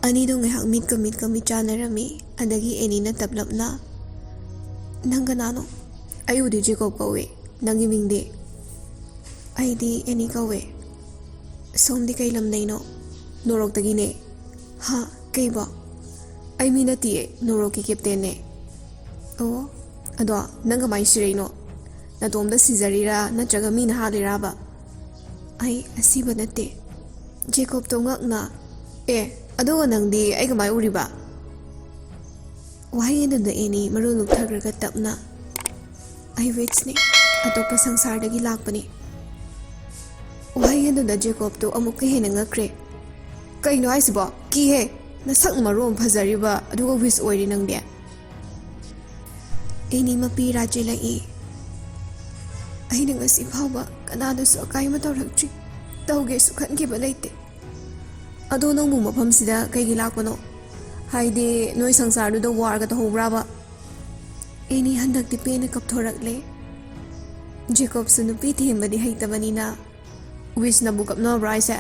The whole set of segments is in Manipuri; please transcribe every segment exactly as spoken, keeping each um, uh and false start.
ꯑꯅꯤꯗꯣ ꯉꯥꯏꯍꯥꯛ ꯃꯤꯠꯀ ꯃꯤꯠꯀ ꯃꯤꯠ ꯆꯥꯟꯅꯔꯝꯃꯤ꯫ ꯑꯗꯒꯤ ꯑꯦꯅꯤꯅ ꯇꯞꯂꯞꯅ, "ꯅꯪ ꯀꯅꯥꯅꯣ?" "ꯑꯩꯕꯨꯗꯤ ꯖꯦꯀꯣꯕ ꯀꯧꯏ꯫ ꯅꯪꯒꯤ ꯃꯤꯡꯗꯤ?" "ꯑꯩꯗꯤ ꯑꯦꯅꯤ ꯀꯧꯏ꯫ ꯁꯣꯝꯗꯤ ꯀꯩ ꯂꯝꯗꯩꯅꯣ?" "ꯅꯣꯔꯣꯛꯇꯒꯤꯅꯦ꯫" "ꯍꯥ? ꯀꯩꯕꯣ?" "ꯑꯩ ꯃꯤ ꯅꯠꯇꯤꯌꯦ, ꯅꯣꯔꯣꯛꯀꯤ ꯀꯦꯞꯇꯦꯟꯅꯦ꯫" "ꯑꯣ, ꯑꯗꯣ ꯅꯪ ꯀꯃꯥꯏꯅ ꯁꯤꯔꯛꯏꯅꯣ? ꯅꯇꯣꯝꯇ ꯁꯤꯖꯔꯤꯔꯥ, ꯅꯠꯇ꯭ꯔꯒ ꯃꯤꯅ ꯍꯥꯠꯂꯤꯔꯥꯕ?" "ꯑꯩ ꯑꯁꯤꯕ ꯅꯠꯇꯦ꯫" ꯖꯦꯀꯣꯕꯇꯣ ꯉꯛꯅ, "ꯑꯦ, ꯑꯗꯨꯒ ꯅꯪꯗꯤ ꯑꯩ ꯀꯃꯥꯏ ꯎꯔꯤꯕ?" ꯋꯥꯍꯩ ꯑꯗꯨꯗ ꯑꯦꯅꯤ ꯃꯔꯣꯜ ꯂꯨꯞꯊꯈ꯭ꯔꯒ ꯇꯞꯅ, "ꯑꯩ ꯋꯤꯠꯆꯅꯤ, ꯑꯇꯣꯞꯄ ꯁꯪꯁꯥꯔꯗꯒꯤ ꯂꯥꯛꯄꯅꯤ꯫" ꯋꯥꯍꯩ ꯑꯗꯨꯗ ꯖꯦꯀꯣꯕꯇꯣ ꯑꯃꯨꯛꯀ ꯍꯦꯟꯅ ꯉꯛꯈ꯭ꯔꯦ꯫ "ꯀꯩꯅꯣ ꯍꯥꯏꯁꯤꯕꯣ? ꯀꯤꯍꯦ! ꯅꯁꯛ ꯃꯔꯣꯟ ꯐꯖꯔꯤꯕ, ꯑꯗꯨꯒ ꯋꯤꯠꯆ ꯑꯣꯏꯔꯤ ꯅꯪꯗꯤ?" ꯑꯦꯅꯤ ꯃꯄꯤ ꯏꯔꯥ ꯆꯦꯜꯂꯛꯏ꯫ "ꯑꯩꯅ ꯉꯁꯤ ꯐꯥꯎꯕ ꯀꯅꯥꯗꯁꯨ ꯑꯀꯥꯏꯕ ꯇꯧꯔꯛꯇ꯭ꯔꯤ, ꯇꯧꯒꯦꯁꯨ ꯈꯟꯈꯤꯕ ꯂꯩꯇꯦ꯫" "ꯑꯗꯣ ꯅꯪꯕꯨ ꯃꯐꯝꯁꯤꯗ ꯀꯩꯒꯤ ꯂꯥꯛꯄꯅꯣ? ꯍꯥꯏꯗꯤ ꯅꯣꯏ ꯁꯪꯁꯥꯔꯗꯨꯗ ꯋꯥꯔꯒ ꯇꯧꯍꯧꯕ꯭ꯔꯥꯕ?" ꯑꯦꯅꯤ ꯍꯟꯗꯛꯇꯤ ꯄꯦꯟꯅ ꯀꯞꯊꯣꯔꯛꯂꯦ꯫ ꯖꯦꯀꯣꯕꯁꯨ ꯅꯨꯄꯤ ꯊꯦꯝꯕꯗꯤ ꯍꯩꯇꯕꯅꯤꯅ, "ꯋꯤꯠꯆꯅꯕꯨ ꯀꯞꯅꯕ꯭ꯔꯥ ꯍꯥꯏꯁꯦ?"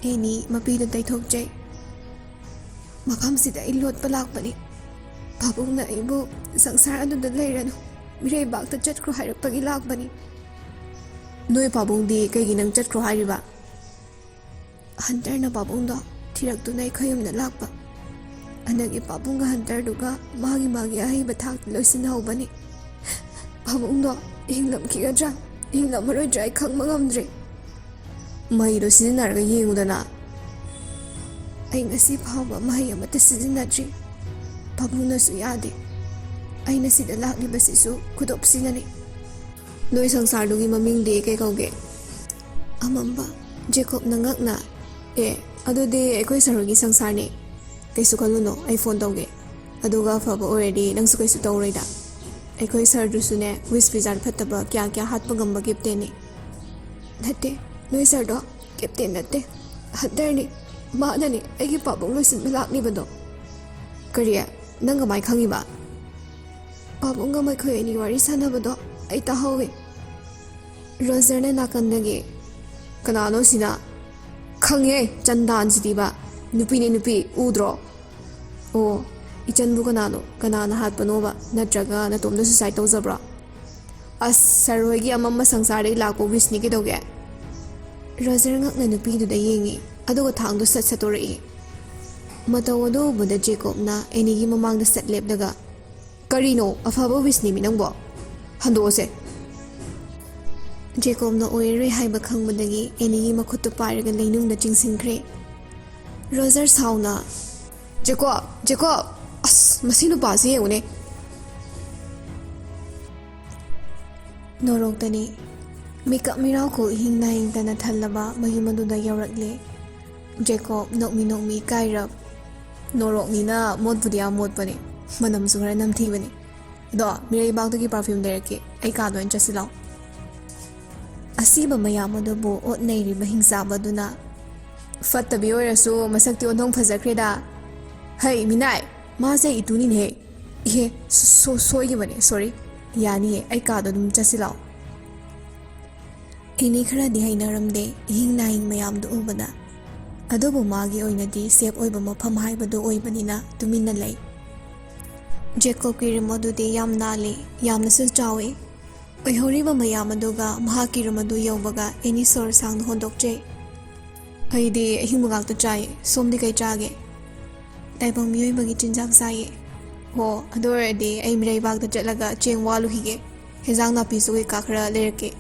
ꯑꯦꯅꯤ ꯃꯄꯤꯗ ꯇꯩꯊꯣꯛꯆꯩ꯫ "ꯃꯐꯝꯁꯤꯗ ꯑꯩ ꯂꯣꯠꯄ ꯂꯥꯛꯄꯅꯤ꯫ ꯄꯥꯕꯨꯡꯅ ꯑꯩꯕꯨ ꯁꯪꯁꯥꯔ ꯑꯗꯨꯗ ꯂꯩꯔꯅꯨ, ꯃꯤꯔꯩꯕꯥꯛꯇ ꯆꯠꯈ꯭ꯔꯣ ꯍꯥꯏꯔꯛꯄꯒꯤ ꯂꯥꯛꯄꯅꯤ꯫" "ꯅꯣꯏ ꯄꯥꯕꯨꯡꯗꯤ ꯀꯩꯒꯤ ꯅꯪ ꯆꯠꯈ꯭ꯔꯣ ꯍꯥꯏꯔꯤꯕ?" "ꯍꯟꯇꯔꯅ ꯄꯥꯕꯨꯡꯗꯣ ꯊꯤꯔꯛꯇꯨꯅ ꯑꯩꯈꯣꯏ ꯌꯨꯝꯗ ꯂꯥꯛꯄ꯫ ꯑꯗꯒꯤ ꯄꯥꯕꯨꯡꯒ ꯍꯟꯇꯔꯗꯨꯒ ꯃꯥꯒꯤ ꯃꯥꯒꯤ ꯑꯍꯩꯕ ꯊꯥꯛꯇ ꯂꯣꯏꯁꯤꯟꯍꯧꯕꯅꯤ꯫ ꯄꯥꯕꯨꯡꯗꯣ ꯍꯤꯡꯂꯝꯈꯤꯒꯗ꯭ꯔꯥ, ꯍꯤꯡꯂꯝꯃꯔꯣꯏꯗ꯭ꯔꯥ ꯑꯩ ꯈꯪꯕ ꯉꯝꯗ꯭ꯔꯦ꯫" "ꯃꯍꯩꯗꯣ ꯁꯤꯖꯤꯟꯅꯔꯒ ꯌꯦꯡꯉꯨꯗꯅ꯫" "ꯑꯩ ꯉꯁꯤ ꯐꯥꯎꯕ ꯃꯍꯩ ꯑꯃꯠꯇ ꯁꯤꯖꯤꯟꯅꯗ꯭ꯔꯤ꯫ ꯄꯥꯕꯨꯡꯅꯁꯨ ꯌꯥꯗꯦ꯫ ꯑꯩꯅ ꯁꯤꯗ ꯂꯥꯛꯂꯤꯕꯁꯤꯁꯨ ꯈꯨꯗꯣꯞꯁꯤꯅꯅꯤ꯫" "ꯅꯣꯏ ꯁꯪꯁꯥꯔꯗꯨꯒꯤ ꯃꯃꯤꯡꯗꯤ ꯀꯩ ꯀꯧꯒꯦ?" "ꯑꯃꯝꯕ꯫" ꯖꯦꯀꯣꯕꯅ ꯉꯛꯅ, "ꯑꯦ, ꯑꯗꯨꯗꯤ ꯑꯩꯈꯣꯏ ꯁꯔ ꯍꯣꯏꯒꯤ ꯁꯪꯁꯥꯔꯅꯦ꯫ ꯀꯩꯁꯨ ꯈꯜꯂꯨꯅꯣ, ꯑꯩ ꯐꯣꯟ ꯇꯧꯒꯦ꯫ ꯑꯗꯨꯒ ꯑꯐꯕ ꯑꯣꯏꯔꯗꯤ ꯅꯪꯁꯨ ꯀꯩꯁꯨ ꯇꯧꯔꯣꯏꯗ꯫ ꯑꯩꯈꯣꯏ ꯁꯔꯗꯨꯁꯨꯅꯦ, ꯋꯤꯠꯆ ꯋꯤꯖꯥꯔꯗ ꯐꯠꯇꯕ ꯀꯌꯥ ꯀꯌꯥ ꯍꯥꯠꯄ ꯉꯝꯕ ꯀꯦꯞꯇꯦꯟꯅꯤ꯫" "ꯅꯠꯇꯦ, ꯅꯣꯏ ꯁꯔꯗꯣ ꯀꯦꯞꯇꯦꯟ ꯅꯠꯇꯦ, ꯍꯟꯇꯔꯅꯤ꯫ ꯃꯥꯅꯅꯦ ꯑꯩꯒꯤ ꯄꯥꯕꯨꯡ ꯂꯣꯏꯁꯤꯟꯕ ꯂꯥꯛꯂꯤꯕꯗꯣ꯫" "ꯀꯔꯤ? ꯅꯪ ꯀꯃꯥꯏ ꯈꯪꯉꯤꯕ?" "ꯄꯥꯕꯨꯡꯒ ꯃꯈꯣꯏ ꯑꯅꯤ ꯋꯥꯔꯤ ꯁꯥꯟꯅꯕꯗꯣ ꯑꯩ ꯇꯥꯍꯧꯋꯤ꯫" ꯔꯣꯖꯔꯅ ꯅꯥꯀꯟꯗꯒꯤ, "ꯀꯅꯥꯅꯣ ꯁꯤꯅ? ꯈꯪꯉꯦ, ꯆꯟꯗꯥꯟꯁꯤꯗꯤꯕ꯫ ꯅꯨꯄꯤꯅꯦ ꯅꯨꯄꯤ, ꯎꯗ꯭ꯔꯣ? ꯑꯣ, ꯏꯆꯟꯕꯨ ꯀꯅꯥꯅꯣ? ꯀꯅꯥꯅ ꯍꯥꯠꯄꯅꯣꯕ? ꯅꯠꯇ꯭ꯔꯒ ꯅꯇꯣꯝꯗ suicide ꯇꯧꯖꯕ꯭ꯔꯣ? ꯑꯁ, ꯁꯔ ꯍꯣꯏꯒꯤ ꯑꯃꯝꯕ ꯁꯪꯁꯥꯔꯗꯒꯤ ꯂꯥꯛꯄ wishꯅꯤ ꯀꯩꯗꯧꯒꯦ? ꯔꯣꯖꯔ ꯉꯛꯅ ꯅꯨꯄꯤꯗꯨꯗ ꯌꯦꯡꯉꯤ, ꯑꯗꯨꯒ ꯊꯥꯡꯗꯣ ꯁꯠ ꯁꯠꯇꯣꯔꯛꯏ꯫ ꯃꯇꯧ ꯑꯗꯨ ꯎꯕꯗ ꯖꯦꯀꯣꯕꯅ ꯑꯦꯅꯤꯒꯤ ꯃꯃꯥꯡꯗ ꯁꯠ ꯂꯦꯞꯂꯒ, "ꯀꯔꯤꯅꯣ? ꯑꯐꯕ wishꯅꯦꯃꯤ ꯅꯪꯕꯣ꯫ ꯍꯟꯗꯣꯛꯑꯁꯦ!" ꯖꯦꯀꯣꯕꯅ ꯑꯣꯏꯔꯔꯣꯏ ꯍꯥꯏꯕ ꯈꯪꯕꯗꯒꯤ ꯑꯦꯅꯤꯒꯤ ꯃꯈꯨꯠꯇꯨ ꯄꯥꯏꯔꯒ ꯂꯩꯅꯨꯡꯗ ꯆꯤꯡꯁꯤꯟꯈ꯭ꯔꯦ꯫ ꯔꯣꯖꯔ ꯁꯥꯎꯅ, "ꯖꯦꯀꯣꯕ! ꯖꯦꯀꯣꯕ! ꯑꯁ, ꯃꯁꯤ ꯅꯨꯄꯥꯁꯤ ꯌꯦꯡꯉꯨꯅꯦ!" ꯅꯣꯔꯣꯛꯇꯅꯤ꯫ ꯃꯤꯀꯞ ꯃꯤꯔꯥꯎꯈꯣꯜ ꯏꯍꯤꯡ ꯅꯥꯍꯤꯡꯇꯅ ꯊꯜꯂꯕ ꯃꯌꯨꯝ ꯑꯗꯨꯗ ꯌꯧꯔꯛꯂꯦ꯫ ꯖꯦꯀꯣꯕ ꯅꯣꯛꯃꯤ ꯅꯣꯛꯃꯤ ꯏꯀꯥꯏꯔꯞ, "ꯅꯣꯔꯣꯛꯅꯤꯅ ꯃꯣꯠꯄꯨꯗꯤ ꯌꯥꯝ ꯃꯣꯠꯄꯅꯦ, ꯃꯅꯝꯁꯨ ꯈꯔ ꯅꯝꯊꯤꯕꯅꯦ꯫ ꯑꯗꯣ ꯃꯤꯔꯩꯕꯥꯛꯇꯒꯤ perfume ꯂꯩꯔꯛꯀꯦ, ꯑꯩ ꯀꯥꯗ ꯑꯣꯏꯅ ꯆꯠꯁꯤ ꯂꯥꯎ꯫" ꯑꯁꯤꯕ ꯃꯌꯥꯝ ꯑꯗꯨꯕꯨ ꯑꯣꯠ ꯅꯩꯔꯤꯕ ꯍꯤꯡꯆꯥꯕ ꯑꯗꯨꯅ, "ꯐꯠꯇꯕꯤ ꯑꯣꯏꯔꯁꯨ ꯃꯁꯛꯇꯤ ꯑꯣꯟꯊꯣꯛ ꯐꯖꯈ꯭ꯔꯦꯗ꯫ ꯍꯩ ꯃꯤꯅꯥꯏ, ꯃꯥꯁꯦ ꯏꯇꯨꯅꯤꯅꯦꯍꯦ꯫ ꯏꯍꯦ, ꯁꯣ-, ꯁꯣꯏꯈꯤꯕꯅꯦ, sorry꯫ ꯌꯥꯅꯤꯌꯦ, ꯑꯩ ꯀꯥꯗ ꯑꯗꯨꯝ ꯆꯠꯁꯤ ꯂꯥꯎ꯫" ꯑꯦꯅꯤ ꯈꯔꯗꯤ ꯍꯩꯅꯔꯝꯗꯦ ꯏꯍꯤꯡ ꯅꯥꯍꯤꯡ ꯃꯌꯥꯝꯗꯨ ꯎꯕꯗ꯫ ꯑꯗꯨꯕꯨ ꯃꯥꯒꯤ ꯑꯣꯏꯅꯗꯤ safe ꯑꯣꯏꯕ ꯃꯐꯝ ꯍꯥꯏꯕꯗꯨ ꯑꯣꯏꯕꯅꯤꯅ ꯇꯨꯃꯤꯟꯅ ꯂꯩ꯫ ꯖꯦꯀꯣꯕꯀꯤ room ꯑꯗꯨꯗꯤ ꯌꯥꯝ ꯅꯥꯜꯂꯤ, ꯌꯥꯝꯅꯁꯨ ꯆꯥꯎꯏ꯫ ꯑꯣꯏꯍꯧꯔꯤꯕ ꯃꯌꯥꯝ ꯑꯗꯨꯒ ꯃꯍꯥꯛꯀꯤ room ꯑꯗꯨ ꯌꯧꯕꯒ ꯑꯦꯅꯤ ꯁꯣꯔ ꯁꯥꯡꯅ ꯍꯣꯟꯗꯣꯛꯆꯩ꯫ "ꯑꯩꯗꯤ ꯑꯍꯤꯡꯕ ꯉꯥꯛꯇ ꯆꯥꯏ, ꯁꯣꯝꯗꯤ ꯀꯩ ꯆꯥꯒꯦ?" "ꯇꯥꯏꯕꯪ ꯃꯤꯑꯣꯏꯕꯒꯤ ꯆꯤꯟꯖꯥꯛ ꯆꯥꯏꯌꯦ꯫" "ꯍꯣ, ꯑꯗꯨ ꯑꯣꯏꯔꯗꯤ ꯑꯩ ꯃꯤꯔꯩꯕꯥꯛꯇ ꯆꯠꯂꯒ ꯆꯦꯡ ꯋꯥꯜꯂꯨꯈꯤꯒꯦ, ꯍꯦꯟꯖꯥꯡ ꯅꯥꯄꯤꯁꯨ ꯀꯩꯀꯥ ꯈꯔ ꯂꯩꯔꯛꯀꯦ꯫"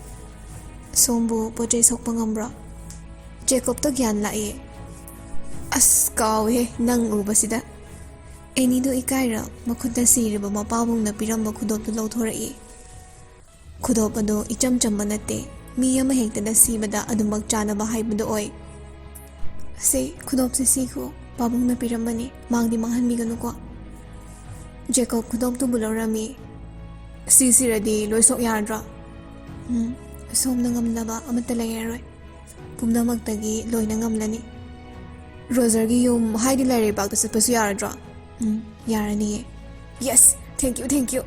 "ꯁꯣꯝꯕꯨ ꯄꯣꯠ ꯆꯩ ꯁꯣꯛꯄ ꯉꯝꯕ꯭ꯔꯣ?" ꯖꯦꯀꯣꯕꯇ ꯒ꯭ꯌꯥꯟ ꯂꯥꯛꯏ꯫ "ꯑꯁ, ꯀꯥꯎꯋꯦꯍꯦ, ꯅꯪ ꯎꯕꯁꯤꯗ꯫" ꯑꯦꯅꯤꯗꯨ ꯏꯀꯥꯏꯔ ꯃꯈꯨꯠꯇ ꯁꯤꯔꯤꯕ ꯃꯄꯥꯕꯨꯡꯅ ꯄꯤꯔꯝꯕ ꯈꯨꯗꯣꯞꯇꯨ ꯂꯧꯊꯣꯔꯛꯏ꯫ ꯈꯨꯗꯣꯞ ꯑꯗꯨ ꯏꯆꯝ ꯆꯝꯕ ꯅꯠꯇꯦ, ꯃꯤ ꯑꯃꯍꯦꯛꯇꯗ ꯁꯤꯕꯗ ꯑꯗꯨꯃꯛ ꯆꯥꯅꯕ ꯍꯥꯏꯕꯗꯨ ꯑꯣꯏ꯫ "ꯁꯦ, ꯈꯨꯗꯣꯞꯁꯦ ꯁꯤꯈꯣ, ꯄꯥꯕꯨꯡꯅ ꯄꯤꯔꯝꯕꯅꯤ, ꯃꯥꯡꯗꯤ ꯃꯥꯡꯍꯟꯕꯤꯒꯅꯨꯀꯣ꯫" ꯖꯦꯀꯣꯕ ꯈꯨꯗꯣꯞꯇꯨꯕꯨ ꯂꯧꯔꯝꯃꯤ꯫ "ꯁꯤ ꯁꯤꯔꯗꯤ ꯂꯣꯏ ꯁꯣꯛ ꯌꯥꯔꯗ꯭ꯔꯣ?" "ꯎꯝ, ꯁꯣꯝꯅ ꯉꯝꯗꯕ ꯑꯃꯠꯇ ꯂꯩꯔꯔꯣꯏ, ꯄꯨꯝꯅꯃꯛꯇꯒꯤ ꯂꯣꯏꯅ ꯉꯝꯂꯅꯤ꯫" "ꯔꯣꯖꯔꯒꯤ ꯌꯨꯝ, ꯍꯥꯏꯗꯤ ꯂꯥꯏꯔꯩꯕꯥꯛꯇ ꯆꯠꯄꯁꯨ ꯌꯥꯔꯗ꯭ꯔꯣ?" "ꯎꯝ, ꯌꯥꯔꯅꯤꯌꯦ꯫" "Yes, thank you, thank you꯫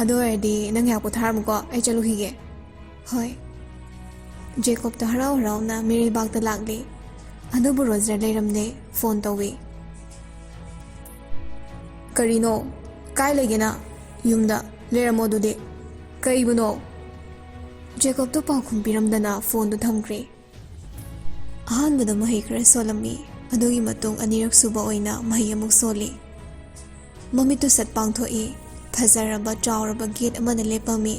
ꯑꯗꯨ ꯑꯣꯏꯔꯗꯤ ꯅꯪ ꯉꯥꯏꯍꯥꯛ ꯄꯣꯊꯥꯔꯝꯃꯨꯀꯣ, ꯑꯩ ꯆꯠꯂꯨꯈꯤꯒꯦ꯫" "ꯍꯣꯏ꯫" ꯖꯦꯀꯣꯕꯇ ꯍꯔꯥꯎ ꯍꯔꯥꯎꯅ ꯃꯤꯔꯩꯕꯥꯛꯇ ꯂꯥꯛꯂꯦ꯫ ꯑꯗꯨꯕꯨ ꯔꯣꯖꯔ ꯂꯩꯔꯝꯗꯦ꯫ ꯐꯣꯟ ꯇꯧꯏ꯫ "ꯀꯔꯤꯅꯣ? ꯀꯥꯏ ꯂꯩꯒꯦ ꯅꯪ? ꯌꯨꯝꯗ ꯂꯩꯔꯝꯃꯣ ꯑꯗꯨꯗꯤ꯫ ꯀꯩꯕꯨꯅꯣ?" ꯖꯦꯀꯣꯕꯇꯨ ꯄꯥꯎꯈꯨꯝ ꯄꯤꯔꯝꯗꯅ ꯐꯣꯟꯗꯨ ꯊꯝꯈ꯭ꯔꯦ꯫ ꯑꯍꯥꯟꯕꯗ ꯃꯍꯩ ꯈꯔ ꯁꯣꯜꯂꯝꯃꯤ꯫ ꯑꯗꯨꯒꯤ ꯃꯇꯨꯡ ꯑꯅꯤꯔꯛ ꯁꯨꯕ ꯑꯣꯏꯅ ꯃꯍꯩ ꯑꯃꯨꯛ ꯁꯣꯜꯂꯤ꯫ ꯃꯃꯤꯠꯇꯨ ꯁꯠ ꯄꯥꯡꯊꯣꯛꯏ꯫ ꯐꯖꯔꯕ ꯆꯥꯎꯔꯕ ꯒꯦꯠ ꯑꯃꯗ ꯂꯦꯞꯄꯝꯃꯤ꯫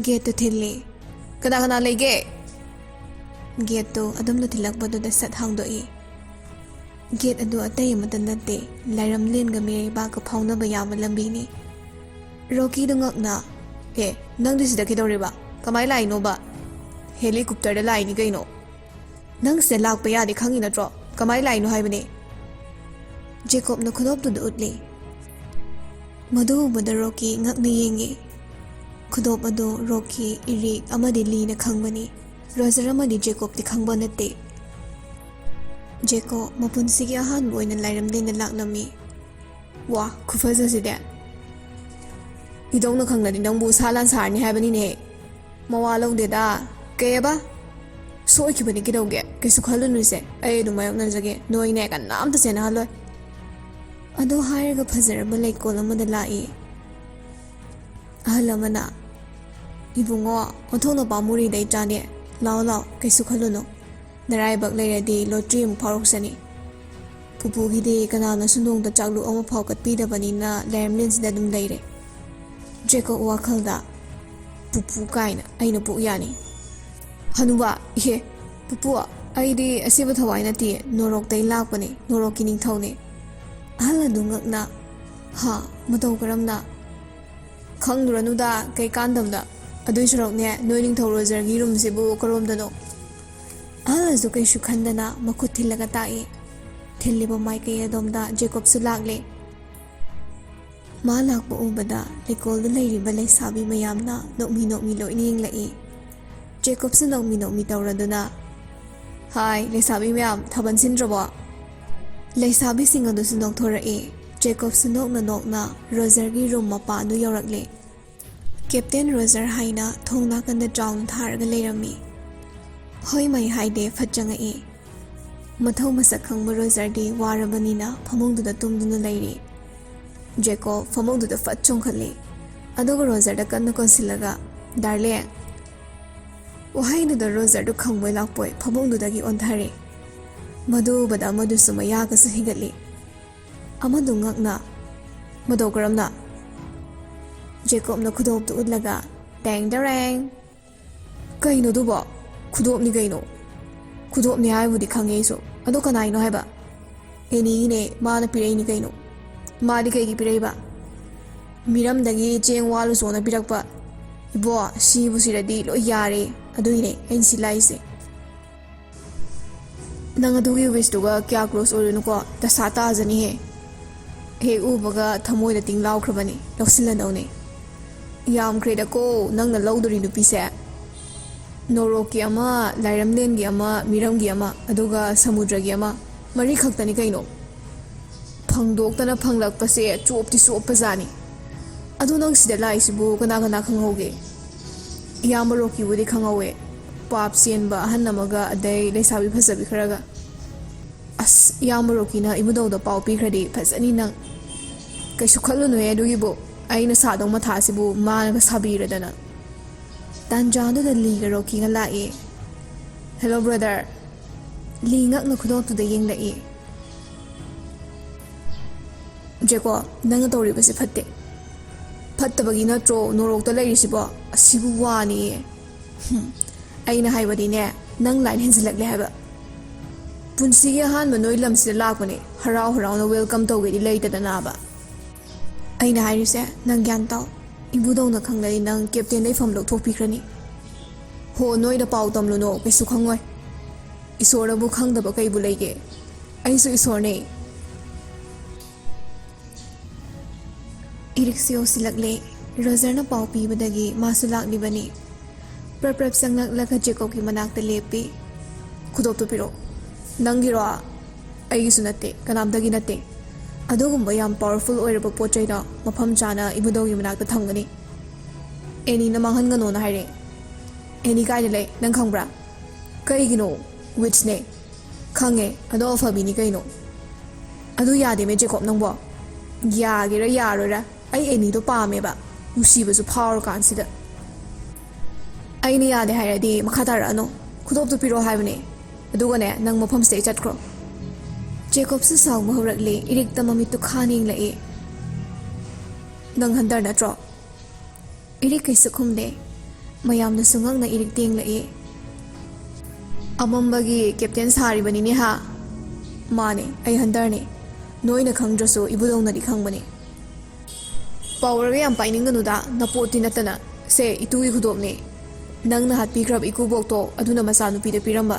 ꯒꯦꯠꯇꯨ ꯊꯤꯜꯂꯤ꯫ "ꯀꯅꯥ ꯀꯅꯥ ꯂꯩꯒꯦ?" ꯒꯦꯠꯇꯨ ꯑꯗꯨꯝꯅ ꯊꯤꯜꯂꯛꯄꯗꯨꯗ ꯁꯠ ꯍꯥꯡꯗꯣꯛꯏ꯫ ꯒꯦꯠ ꯑꯗꯨ ꯑꯇꯩ ꯑꯃꯠꯇ ꯅꯠꯇꯦ, ꯂꯥꯏꯔꯝꯂꯦꯟꯒ ꯃꯤꯔꯩꯕꯥꯛꯀ ꯐꯥꯎꯅꯕ ꯌꯥꯕ ꯂꯝꯕꯤꯅꯤ꯫ ꯔꯣꯀꯤꯗꯨ ꯉꯛꯅ, "ꯑꯦ, ꯅꯪꯗꯤ ꯁꯤꯗ ꯀꯩꯗꯧꯔꯤꯕ? ꯀꯃꯥꯏ ꯂꯥꯛꯏꯅꯣꯕ?" "ꯍꯦꯂꯤꯀꯣꯞꯇꯔꯗ ꯂꯥꯛꯏꯅꯤ ꯀꯩꯅꯣ꯫ ꯅꯪ ꯁꯤꯗ ꯂꯥꯛꯄ ꯌꯥꯗꯦ ꯈꯪꯉꯤ ꯅꯠꯇ꯭ꯔꯣ? ꯀꯃꯥꯏ ꯂꯥꯛꯏꯅꯣ ꯍꯥꯏꯕꯅꯦ?" ꯖꯦꯀꯣꯕꯅ ꯈꯨꯗꯣꯞꯇꯨꯗ ꯎꯠꯂꯤ꯫ ꯃꯗꯨ ꯎꯕꯗ ꯔꯣꯀꯤ ꯉꯛꯅ ꯌꯦꯡꯉꯤ꯫ ꯈꯨꯗꯣꯞ ꯑꯗꯨ ꯔꯣꯀꯤ, ꯏꯔꯤꯛ ꯑꯃꯗꯤ ꯂꯤꯅ ꯈꯪꯕꯅꯤ꯫ ꯔꯣꯖꯔ ꯑꯃꯗꯤ ꯖꯦꯀꯣꯕꯇꯤ ꯈꯪꯕ ꯅꯠꯇꯦ꯫ ꯖꯦꯀꯣꯕ ꯃꯄꯨꯟꯁꯤꯒꯤ ꯑꯍꯥꯟꯕ ꯑꯣꯏꯅ ꯂꯥꯏꯔꯝꯗꯦꯟꯗ ꯂꯥꯛꯂꯝꯃꯤ꯫ "ꯋꯥ, ꯈꯨꯐꯖꯁꯤꯗꯤ! ꯏꯗꯧꯅ ꯈꯪꯂꯗꯤ ꯅꯪꯕꯨ ꯁꯥ ꯂꯥꯟ ꯁꯥꯔꯅꯤ ꯍꯥꯏꯕꯅꯤꯅꯦ꯫ ꯃꯋꯥ ꯂꯧꯗꯦꯗ꯫ ꯀꯩꯑꯕ? ꯁꯣꯏꯈꯤꯕꯅꯤ ꯀꯩꯗꯧꯒꯦ? ꯀꯩꯁꯨ ꯈꯜꯂꯨꯅꯨꯁꯦ꯫ ꯑꯩ ꯑꯗꯨꯝ ꯃꯥꯌꯣꯛꯅꯖꯒꯦ꯫ ꯅꯣꯏꯅꯦ ꯀꯅꯥꯝꯇ ꯆꯦꯟꯅꯍꯜꯂꯣꯏ꯫" ꯑꯗꯨ ꯍꯥꯏꯔꯒ ꯐꯖꯔꯕ ꯂꯩꯀꯣꯜ ꯑꯃꯗ ꯂꯥꯛꯏ꯫ ꯑꯍꯜ ꯑꯃꯅ, "ꯏꯕꯨꯡꯉꯣ, ꯑꯣꯟꯊꯣꯛꯅ ꯄꯥꯝꯃꯨꯔꯤꯗ ꯏꯆꯥꯅꯦ꯫ ꯂꯥꯛꯑꯣ, ꯂꯥꯛꯑꯣ, ꯀꯩꯁꯨ ꯈꯜꯂꯨꯅꯨ꯫ ꯅꯔꯥꯏꯕꯛ ꯂꯩꯔꯗꯤ ꯂꯣꯇ꯭ꯔꯤ ꯑꯃꯨꯛ ꯐꯥꯎꯔꯛꯁꯅꯤ꯫ ꯄꯨꯄꯨꯒꯤꯗꯤ ꯀꯅꯥꯅꯁꯨ ꯅꯣꯡꯇ ꯆꯥꯛꯂꯨꯛ ꯑꯃ ꯐꯥꯎ ꯀꯠꯄꯤꯗꯕꯅꯤꯅ ꯂꯥꯏꯔꯝꯂꯦꯟꯁꯤꯗ ꯑꯗꯨꯝ ꯂꯩꯔꯦ꯫" ꯖꯦꯀꯣꯕ ꯋꯥꯈꯜꯗ, "ꯄꯨꯄꯨ ꯀꯥꯏꯅ ꯑꯩꯅ ꯄꯨꯛ ꯌꯥꯅꯤ꯫ ꯍꯅꯨꯕ, ꯏꯍꯦ, ꯄꯨꯄꯨ, ꯑꯩꯗꯤ ꯑꯁꯤꯕ ꯊꯋꯥꯏ ꯅꯠꯇꯦ, ꯅꯣꯔꯣꯛꯇꯩ ꯂꯥꯛꯄꯅꯦ, ꯅꯣꯔꯣꯛꯀꯤ ꯅꯤꯡꯊꯧꯅꯦ꯫" ꯑꯍꯜ ꯑꯗꯨ ꯉꯛꯅ, "ꯍꯥ, ꯃꯇꯧ ꯀꯔꯝꯅ?" "ꯈꯪꯂꯨꯔꯅꯨꯗ, ꯀꯩ ꯀꯥꯟꯗꯕꯗ꯫ ꯑꯗꯨꯏ ꯁꯔꯨꯛꯅꯦ, ꯅꯣꯏ ꯅꯤꯡꯊꯧ ꯔꯣꯖꯔꯒꯤ ꯔꯨꯝꯁꯤꯕꯨ ꯀꯔꯣꯝꯗꯅꯣ?" ꯑꯍꯜ ꯑꯗꯨ ꯀꯩꯁꯨ ꯈꯟꯗꯅ ꯃꯈꯨꯠ ꯊꯤꯜꯂꯒ ꯇꯥꯛꯏ꯫ ꯊꯤꯜꯂꯤꯕ ꯃꯥꯏꯀꯩ ꯑꯗꯣꯝꯗ ꯖꯦꯀꯣꯕꯁꯨ ꯂꯥꯛꯂꯦ꯫ ꯃꯥ ꯂꯥꯛꯄ ꯎꯕꯗ ꯂꯩꯀꯣꯜꯗ ꯂꯩꯔꯤꯕ ꯂꯩꯁꯥꯕꯤ ꯃꯌꯥꯝꯅ ꯅꯣꯛꯃꯤ ꯅꯣꯛꯃꯤ ꯂꯣꯏꯅ ꯌꯦꯡꯂꯛꯏ꯫ ꯖꯦꯀꯣꯕꯁꯨ ꯅꯣꯛꯃꯤ ꯅꯣꯛꯃꯤ ꯇꯧꯔꯗꯨꯅ, "ꯍꯥꯏ, ꯂꯩꯁꯥꯕꯤ ꯃꯌꯥꯝ, ꯊꯥꯕꯜ ꯁꯤꯟꯗ꯭ꯔꯕꯣ?" ꯂꯩꯁꯥꯕꯤꯁꯤꯡ ꯑꯗꯨꯁꯨ ꯅꯣꯛꯊꯣꯔꯛꯏ꯫ ꯖꯦꯀꯣꯕꯁꯨ ꯅꯣꯛꯅ ꯅꯣꯛꯅ ꯔꯣꯖꯔꯒꯤ ꯔꯨꯝ ꯃꯄꯥ ꯑꯗꯨ ꯌꯧꯔꯛꯂꯦ꯫ ꯀꯦꯞꯇꯦꯟ ꯔꯣꯖꯔ ꯍꯥꯏꯅ ꯊꯣꯡ ꯅꯥꯀꯟꯗ ꯆꯥꯎꯅ ꯊꯥꯔꯒ ꯂꯩꯔꯝꯃꯤ꯫ ꯍꯣꯏ ꯃꯩ ꯍꯥꯏꯗꯦ ꯐꯠ ꯆꯪꯉꯛꯏ꯫ ꯃꯊꯧ ꯃꯁꯛ ꯈꯪꯕ ꯔꯣꯖꯔꯗꯤ ꯋꯥꯔꯕꯅꯤꯅ ꯐꯃꯨꯡꯗꯨꯗ ꯇꯨꯝꯗꯨꯅ ꯂꯩꯔꯤ꯫ ꯖꯦꯀꯣꯕ ꯐꯃꯨꯡꯗꯨꯗ ꯐꯠ ꯆꯣꯡꯈꯠꯂꯤ꯫ ꯑꯗꯨꯒ ꯔꯣꯖꯔꯗ ꯀꯟꯅ ꯀꯣꯟꯁꯤꯜꯂꯒ, "ꯗꯥꯔꯂꯤꯡ!" ꯋꯥꯍꯩꯗꯨꯗ ꯔꯣꯖꯔꯗꯨ ꯈꯪꯕꯣꯏ ꯂꯥꯛꯄꯣꯏ ꯐꯃꯨꯡꯗꯨꯗꯒꯤ ꯑꯣꯟꯊꯔꯦ꯫ ꯃꯗꯨ ꯎꯕꯗ ꯑꯃꯗꯨꯁꯨ ꯃꯌꯥꯒꯁꯨ ꯍꯤꯒꯠꯂꯤ꯫ ꯑꯃꯗꯨ ꯉꯛꯅ, "ꯃꯇꯧ ꯀꯔꯝꯅ?" ꯖꯦꯀꯣꯕꯅ ꯈꯨꯗꯣꯞꯇꯨ ꯎꯠꯂꯒ, "ꯇꯦꯡ ꯗꯔꯦꯡ!" "ꯀꯩꯅꯣ ꯑꯗꯨꯕꯣ?" "ꯈꯨꯗꯣꯞꯅꯤ ꯀꯩꯅꯣ꯫ ꯈꯨꯗꯣꯞꯅꯤ ꯍꯥꯏꯕꯨꯗꯤ ꯈꯪꯉꯦ ꯑꯩꯁꯨ꯫ ꯑꯗꯣ ꯀꯅꯥꯏꯅꯣ ꯍꯥꯏꯕ?" "ꯑꯦꯅꯤꯒꯤꯅꯦ, ꯃꯥꯅ ꯄꯤꯔꯛꯏꯅꯤ ꯀꯩꯅꯣ꯫" "ꯃꯥꯗꯤ ꯀꯩꯒꯤ ꯄꯤꯔꯛꯏꯕ?" "ꯃꯤꯔꯝꯗꯒꯤ ꯆꯦꯡ ꯋꯥꯜꯂꯨꯆꯣꯅ ꯄꯤꯔꯛꯄ꯫" "ꯏꯕꯣ, ꯁꯤꯕꯨ ꯁꯤꯔꯗꯤ ꯂꯣꯏ ꯌꯥꯔꯦ꯫ ꯑꯗꯨꯏꯅꯦ ꯑꯩꯅ ꯁꯤ ꯂꯥꯛꯏꯁꯦ꯫" "ꯅꯪ ꯑꯗꯨꯒꯤ ꯋꯤꯁꯇꯨꯒ ꯀꯌꯥ ꯀ꯭ꯂꯣꯁ ꯑꯣꯏꯔꯨꯅꯨꯀꯣ, ꯗꯁꯥ ꯇꯥꯖꯅꯤꯍꯦ꯫ ꯍꯦꯛ ꯎꯕꯒ ꯊꯃꯣꯏꯗ ꯇꯤꯡ ꯂꯥꯎꯈ꯭ꯔꯕꯅꯤ, ꯂꯧꯁꯤꯜꯂꯗꯧꯅꯦ꯫" "ꯌꯥꯝꯈ꯭ꯔꯦꯗꯀꯣ ꯅꯪꯅ ꯂꯧꯗꯣꯔꯤ ꯅꯨꯄꯤꯁꯦ꯫ ꯅꯣꯔꯣꯛꯀꯤ ꯑꯃ, ꯂꯥꯏꯔꯝꯂꯦꯟꯒꯤ ꯑꯃ, ꯃꯤꯔꯝꯒꯤ ꯑꯃ, ꯑꯗꯨꯒ ꯁꯃꯨꯗ꯭ꯔꯒꯤ ꯑꯃ, ꯃꯔꯤ ꯈꯛꯇꯅꯤ ꯀꯩꯅꯣ꯫ ꯐꯪꯗꯣꯛꯇꯅ ꯐꯪꯂꯛꯄꯁꯦ ꯆꯣꯞꯇꯤ ꯆꯣꯞꯄꯖꯥꯠꯅꯤ꯫ ꯑꯗꯨ ꯅꯪ ꯁꯤꯗ ꯂꯥꯛꯏꯁꯤꯕꯨ ꯀꯅꯥ ꯀꯅꯥ ꯈꯪꯍꯧꯒꯦ?" "ꯏꯌꯥꯝꯕ ꯔꯣꯀꯤꯕꯨꯗꯤ ꯈꯪꯍꯧꯋꯦ, ꯄꯥꯞ ꯆꯦꯟꯕ ꯑꯍꯟ ꯑꯃꯒ, ꯑꯗꯩ ꯂꯩꯁꯥꯕꯤ ꯐꯖꯕꯤ ꯈꯔꯒ꯫" "ꯑꯁ, ꯏꯌꯥꯝꯕ ꯔꯣꯀꯤꯅ ꯏꯕꯨꯙꯧꯗ ꯄꯥꯎ ꯄꯤꯈ꯭ꯔꯗꯤ ꯐꯖꯅꯤ ꯅꯪ꯫ ꯀꯩꯁꯨ ꯈꯜꯂꯨꯅꯨꯍꯦ ꯑꯗꯨꯒꯤꯕꯨ, ꯑꯩꯅ ꯁꯥꯗꯧ ꯃꯊꯥꯁꯤꯕꯨ ꯃꯥꯅꯒ ꯁꯥꯕꯤꯔꯗꯅ꯫" ꯇꯥꯟꯖꯥꯗꯨꯗ ꯂꯤꯒ ꯔꯣꯀꯤꯒ ꯂꯥꯛꯑꯦ꯫ "Hello brother." ꯂꯤ ꯉꯛꯅ ꯈꯨꯗꯣꯞꯇꯨꯗ ꯌꯦꯡꯂꯛꯏ꯫ "ꯖꯦꯀꯣ, ꯅꯪꯅ ꯇꯧꯔꯤꯕꯁꯦ ꯐꯠꯇꯦ꯫ ꯐꯠꯇꯕꯒꯤ ꯅꯠꯇ꯭ꯔꯣ ꯅꯣꯔꯣꯛꯇ ꯂꯩꯔꯤꯁꯤꯕꯣ? ꯑꯁꯤꯕꯨ ꯋꯥꯅꯦꯌꯦ꯫" "ꯍꯨꯝ, ꯑꯩꯅ ꯍꯥꯏꯕꯗꯤꯅꯦ, ꯅꯪ ꯂꯥꯏꯟ ꯍꯦꯟꯖꯤꯜꯂꯛꯂꯦ ꯍꯥꯏꯕ꯫ ꯄꯨꯟꯁꯤꯒꯤ ꯑꯍꯥꯟꯕ ꯅꯣꯏ ꯂꯝꯁꯤꯗ ꯂꯥꯛꯄꯅꯦ, ꯍꯔꯥꯎ ꯍꯔꯥꯎꯅ ꯋꯦꯜꯀꯝ ꯇꯧꯒꯦꯗꯤ ꯂꯩꯇꯗꯅꯕ꯫" "ꯑꯩꯅ ꯍꯥꯏꯔꯤꯁꯦ ꯅꯪ ꯒ꯭ꯌꯥꯟ ꯇꯥꯎ꯫ ꯏꯕꯨꯙꯧꯅ ꯈꯪꯂꯗꯤ ꯅꯪ ꯀꯦꯞꯇꯦꯟꯗꯩ ꯐꯝ ꯂꯧꯊꯣꯛꯄꯤꯈ꯭ꯔꯅꯤ꯫ ꯍꯣ, ꯅꯣꯏꯗ ꯄꯥꯎ ꯇꯝꯂꯨꯅꯣ, ꯀꯩꯁꯨ ꯈꯪꯉꯣꯏ꯫ ꯏꯁꯣꯔꯅꯕꯨ ꯈꯪꯗꯕ ꯀꯩꯕꯨ ꯂꯩꯒꯦ? ꯑꯩꯁꯨ ꯏꯁꯣꯔꯅꯦ꯫" ꯏꯔꯤꯛꯁꯤ ꯑꯣꯁꯤꯜꯂꯛꯂꯦ꯫ ꯔꯣꯖꯔꯅ ꯄꯥꯎ ꯄꯤꯕꯗꯒꯤ ꯃꯥꯁꯨ ꯂꯥꯛꯂꯤꯕꯅꯤ꯫ ꯄ꯭ꯔꯞ ꯄ꯭ꯔꯞ ꯆꯪꯂꯛꯂꯒ ꯖꯦꯀꯣꯕꯀꯤ ꯃꯅꯥꯛꯇ ꯂꯦꯞꯄꯤ꯫ "ꯈꯨꯗꯣꯞꯇꯨ ꯄꯤꯔꯛꯑꯣ꯫" "ꯅꯪꯒꯤꯔꯣ?" "ꯑꯩꯒꯤꯁꯨ ꯅꯠꯇꯦ, ꯀꯅꯥꯝꯇꯒꯤ ꯅꯠꯇꯦ꯫ ꯑꯗꯨꯒꯨꯝꯕ ꯌꯥꯝ ꯄꯥꯋꯔꯐꯨꯜ ꯑꯣꯏꯔꯕ ꯄꯣꯠ ꯆꯩꯗꯣ ꯃꯐꯝ ꯆꯥꯅ ꯏꯕꯨꯙꯧꯒꯤ ꯃꯅꯥꯛꯇ ꯊꯝꯒꯅꯤ꯫ ꯑꯦꯅꯤꯅ ꯃꯥꯡꯍꯟꯒꯅꯣꯅ ꯍꯥꯏꯔꯛꯑꯦ꯫" "ꯑꯦꯅꯤ ꯀꯥꯏꯗ ꯂꯩ, ꯅꯪ ꯈꯪꯕ꯭ꯔꯥ?" "ꯀꯩꯒꯤꯅꯣ? ꯋꯤꯠꯁꯅꯦ꯫" ꯈꯪꯉꯦ, ꯑꯗꯣ ꯑꯐꯕꯤꯅꯤ ꯀꯩꯅꯣ꯫ ꯑꯗꯨ ꯌꯥꯗꯦꯃꯦ ꯖꯦꯀꯣꯕ ꯅꯪꯕꯣ꯫ ꯌꯥꯒꯦꯔꯥ ꯌꯥꯔꯣꯏꯔꯥ, ꯑꯩ ꯑꯦꯅꯤꯗꯣ ꯄꯥꯝꯃꯦꯕ, ꯅꯨꯡꯁꯤꯕꯁꯨ ꯐꯥꯎꯔꯀꯥꯟꯁꯤꯗ꯫ ꯑꯩꯅ ꯌꯥꯗꯦ ꯍꯥꯏꯔꯗꯤ ꯃꯈꯥ ꯇꯥꯔꯛꯑꯅꯨ꯫ ꯈꯨꯗꯣꯞꯇꯨ ꯄꯤꯔꯛꯑꯣ ꯍꯥꯏꯕꯅꯦ꯫ ꯑꯗꯨꯒꯅꯦ, ꯅꯪ ꯃꯐꯝꯁꯤꯗꯩ ꯆꯠꯈ꯭ꯔꯣ꯫ ꯖꯦꯀꯣꯕꯁꯨ ꯁꯥꯎꯕ ꯍꯧꯔꯛꯂꯦ꯫ ꯏꯔꯤꯛꯇ ꯃꯃꯤꯠꯇꯨ ꯈꯥꯅ ꯌꯦꯡꯂꯛꯑꯦ꯫ "ꯅꯪ ꯍꯟꯇꯔ ꯅꯠꯇ꯭ꯔꯣ?" ꯏꯔꯤꯛ ꯀꯩꯁꯨ ꯈꯨꯝꯗꯦ꯫ ꯃꯌꯥꯝꯅꯁꯨ ꯉꯛꯅ ꯏꯔꯤꯛꯇ ꯌꯦꯡꯂꯛꯑꯦ꯫ "ꯑꯃꯝꯕꯒꯤ ꯀꯦꯞꯇꯦꯟ ꯁꯥꯔꯤꯕꯅꯤꯅꯦ ꯍꯥ?" "ꯃꯥꯅꯦ, ꯑꯩ ꯍꯟꯇꯔꯅꯦ꯫ ꯅꯣꯏꯅ ꯈꯪꯗ꯭ꯔꯁꯨ ꯏꯕꯨꯙꯧꯅꯗꯤ ꯈꯪꯕꯅꯦ꯫" "ꯄꯥꯎꯔꯒ ꯌꯥꯝ ꯄꯥꯏꯅꯤꯡꯒꯅꯨꯗ, ꯅꯄꯣꯠꯇꯤ ꯅꯠꯇꯅ꯫ ꯁꯦ, ꯏꯇꯨꯒꯤ ꯈꯨꯗꯣꯞꯅꯦ꯫ ꯅꯪꯅ ꯍꯥꯠꯄꯤꯈ꯭ꯔꯕ ꯏꯀꯨꯕꯣꯛꯇꯣ, ꯑꯗꯨꯅ ꯃꯆꯥꯅꯨꯄꯤꯗ ꯄꯤꯔꯝꯕ꯫"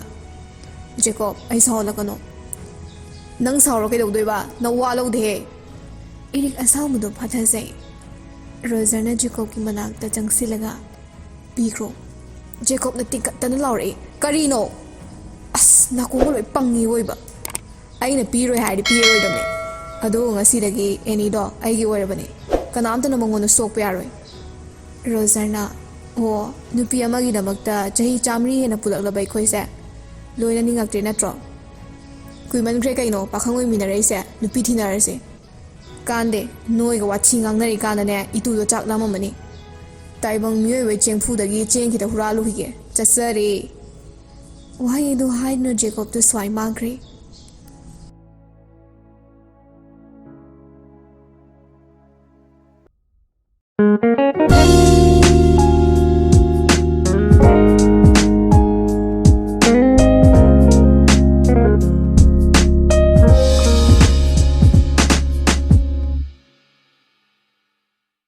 "ꯖꯦꯀꯣꯕ, ꯑꯩ ꯁꯥꯎꯍꯜꯂꯛꯀꯅꯨ꯫" "ꯅꯪ ꯁꯥꯎꯔ ꯀꯩꯗꯧꯗꯣꯏꯕ? ꯅꯋꯥ ꯂꯧꯗꯦꯍꯦ꯫" ꯏꯔꯤꯛ ꯑꯁꯥꯎꯕꯗꯣ ꯐꯥꯊꯖꯩ꯫ ꯔꯣꯖꯔꯅ ꯖꯦꯀꯣꯕꯀꯤ ꯃꯅꯥꯛꯇ ꯆꯪꯁꯤꯜꯂꯒ, "ꯄꯤꯈ꯭ꯔꯣ꯫" ꯖꯦꯀꯣꯕꯅ ꯇꯤꯡꯈꯠꯇꯅ ꯂꯥꯎꯔꯛꯏ, "ꯀꯔꯤꯅꯣ?" "ꯑꯁ, ꯅꯥꯀꯣꯡꯒ ꯂꯣꯏ ꯄꯪꯉꯤ ꯑꯣꯏꯕ꯫ ꯑꯩꯅ ꯄꯤꯔꯣꯏ ꯍꯥꯏꯔꯗꯤ ꯄꯤꯔꯣꯏꯗꯕꯅꯦ꯫ ꯑꯗꯨꯕꯨ ꯉꯁꯤꯗꯒꯤ ꯑꯦꯅꯤꯗꯣ ꯑꯩꯒꯤ ꯑꯣꯏꯔꯕꯅꯦ꯫ ꯀꯅꯥꯝꯇꯅ ꯃꯉꯣꯟꯗ ꯁꯣꯛꯄ ꯌꯥꯔꯣꯏ꯫" ꯔꯣꯖꯔꯅ, "ꯑꯣ, ꯅꯨꯄꯤ ꯑꯃꯒꯤꯗꯃꯛꯇ ꯆꯍꯤ ꯆꯥꯃꯔꯤ ꯍꯦꯟꯅ ꯄꯨꯜꯂꯛꯂꯕ ꯑꯩꯈꯣꯏꯁꯦ ꯂꯣꯏꯅ ꯅꯤꯡꯉꯛꯇ꯭ꯔꯦ ꯅꯠꯇ꯭ꯔꯣ? ꯀꯨꯏꯃꯟꯈ꯭ꯔꯦ ꯀꯩꯅꯣ ꯄꯥꯈꯪ ꯑꯣꯏꯃꯤꯟꯅꯔꯛꯏꯁꯦ꯫ ꯅꯨꯄꯤ ꯊꯤꯅꯔꯁꯦ꯫" "ꯀꯥꯟꯗꯦ, ꯅꯣꯏꯒ ꯋꯥꯊꯤ ꯉꯥꯡꯅꯔꯤꯀꯥꯟꯗꯅꯦ ꯏꯇꯨꯗꯣ ꯆꯥꯛ ꯂꯥꯝꯃꯝꯃꯅꯤ꯫ ꯇꯥꯏꯕꯪ ꯃꯤꯑꯣꯏꯕꯒꯤ ꯆꯦꯡꯐꯨꯗꯒꯤ ꯆꯦꯡ ꯈꯤꯇ ꯍꯨꯔꯥꯜꯂꯨꯈꯤꯒꯦ꯫ ꯆꯠꯆꯔꯦ꯫" ꯋꯥꯍꯩ ꯑꯗꯨ ꯍꯥꯏꯗꯨꯅ ꯖꯦꯀꯣꯕꯇꯨ ꯁ꯭ꯋꯥꯏ ꯃꯥꯡꯈ꯭ꯔꯦ꯫